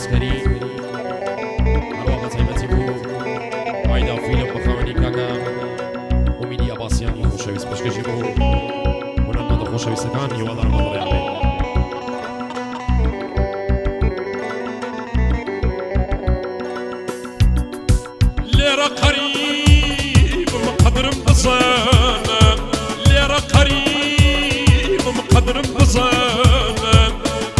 عەسکەری، هەروە بە تایبەتی بۆ ئایدا فیلم بە خاوەنی کاکە ئومیدی ئەباسیانی خۆشەویست پێشکەشی بۆ هونەرمەندە خۆشەویستەکان، هیوادارم بە دڵیان بێ. لێرە قەریبم قەدرم بزانە، لێرە قەریبم قەدرم بزانە،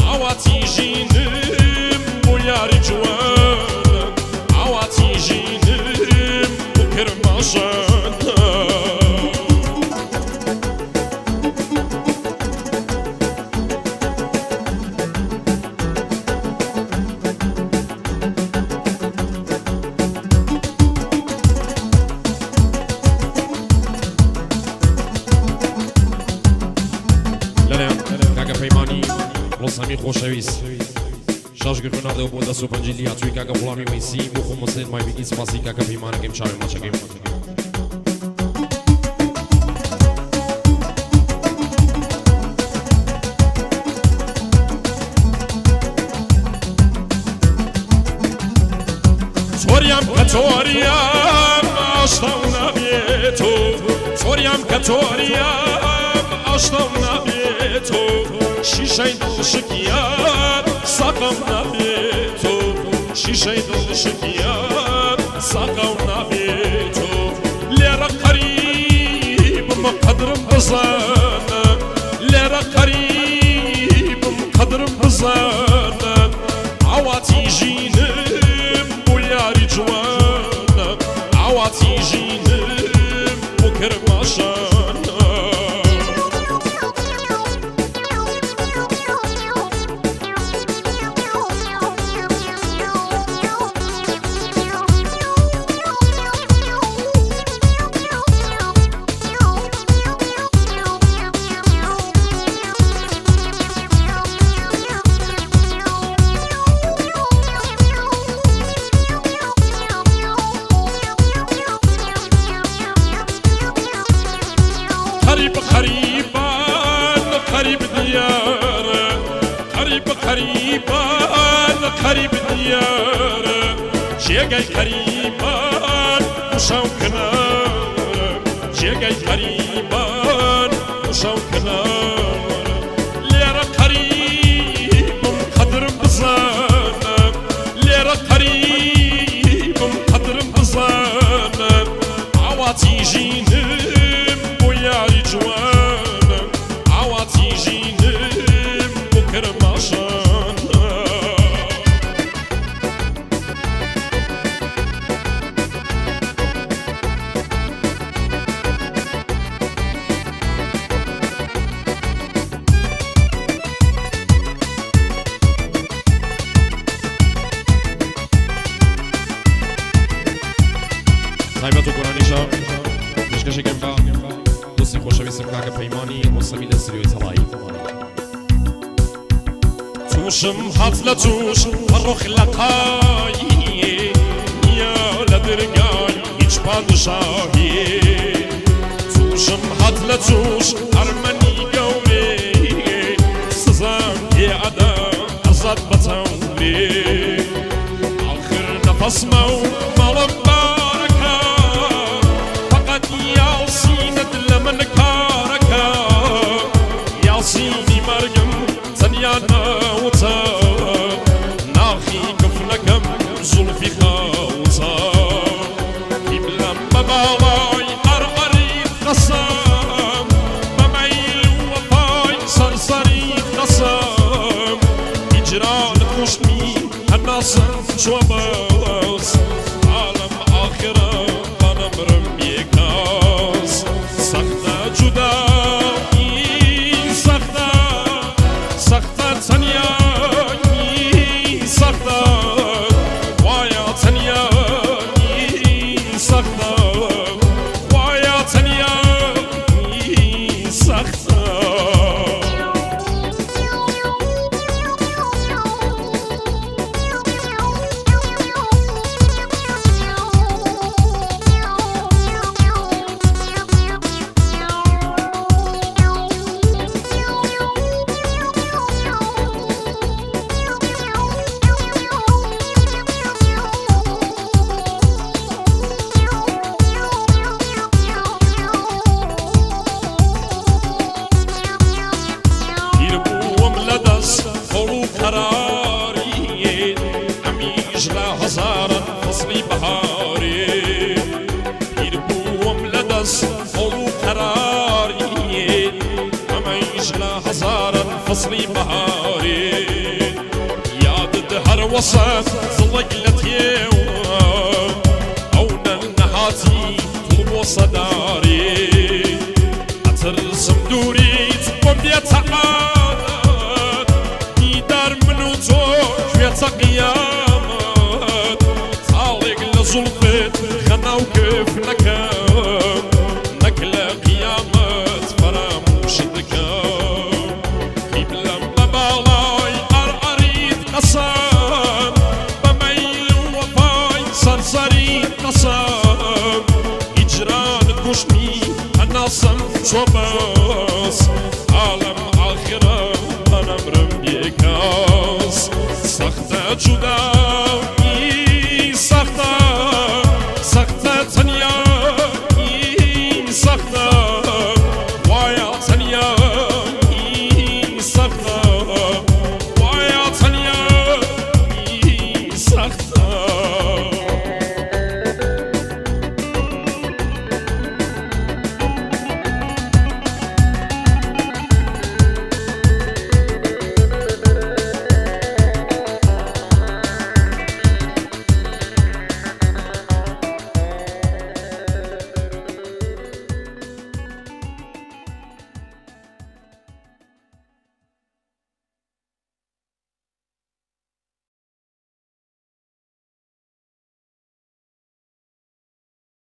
ئاواتی ژینم بۆ یاری جوانە، ئاواتی ژینم بۆ کرماشانە. لەلایەن کاکە پەیمانی ڕۆسەمی خۆشەویست شاش گرتو ناردەوە بۆ دەست و پەنجی لیاتوی کاکە غوڵامی وەیسی بۆ خۆم مەسێن مایبیگی سپاسی کاکە پەیمانەکەیم چاوی ماچەکەیم. چۆریام کە چۆریام ئاشتەو نابێت و، چۆریام کە چۆریام ئاشتەو نابێت و، شیشەی دڵ شکیان ساقەو نابێت و، شیشەی دڵ شکیان ساقەو نابێت و، لێرە قەریبم قەدرم بزانە، لێرە قەریبم قەدرم بزانە، ئاواتی ژینم بۆ یاری جوانە، ئاواتی ژینم بۆ کرماشانە. قەریب قەریبان قەریب دیارە، قەریب قەریبان قەریب دیارە، جێگای قەریبان وشەو کنارە، جێگای قەریبان وشەو کنارە، لێرە قەریبم قەدرم بزانە، لێرە قەریبم قەدرم بزانە، ئاواتی ژینم بۆ یاری جوانە، ئاواتی ژینم بۆ کرماشانە. تایبەت و گۆرانیشە پێشکەشێکم بە دۆستی خۆشەویستم کاکە پەیمانی ڕۆسەمی لە سریۆی تەڵایی. تووشم هات لە تووش ڕۆخ لە قایی، نییە لە دەرگای هیچ پادشاهی، تووشم هات لە تووش ئەرمەنی گەورێ، سزام پێ ئەدا ئەزاد بەتەورێ، ئاخر نەفەسمە و ماڵم بارەکە، فەقەت یاسینت لە من کارەکە، یاسینی مەرگم تەنیا ناوتە، ناخی کفنەکەم زوڵفی خاوتە، قیبلەم بە باڵای ئەرئەریت قەسەم، بە مەیل و وەفای سەرسەریت قەسەم، هیجرانت کوشتمی هەناسم چوە بەس، عالەم ئاخرە بەنەمرم یەکاس، سەختە جودایی سەختە، سەختە تەنیایی سەختە، وایە تەنیایی سەختە، وایە تەنیایی سەختە. Thank you. بەهارێ پیر بووم لە دەست قەوڵ و قەراری ئەمەیش لە هەزاران فەسڵی بەهارێ یادت هەر وەسەت زڵێک لە تێوە ئەو نەهاتی توڵ بۆ سەدارێ ئەترسم دووریت بۆم بێتە.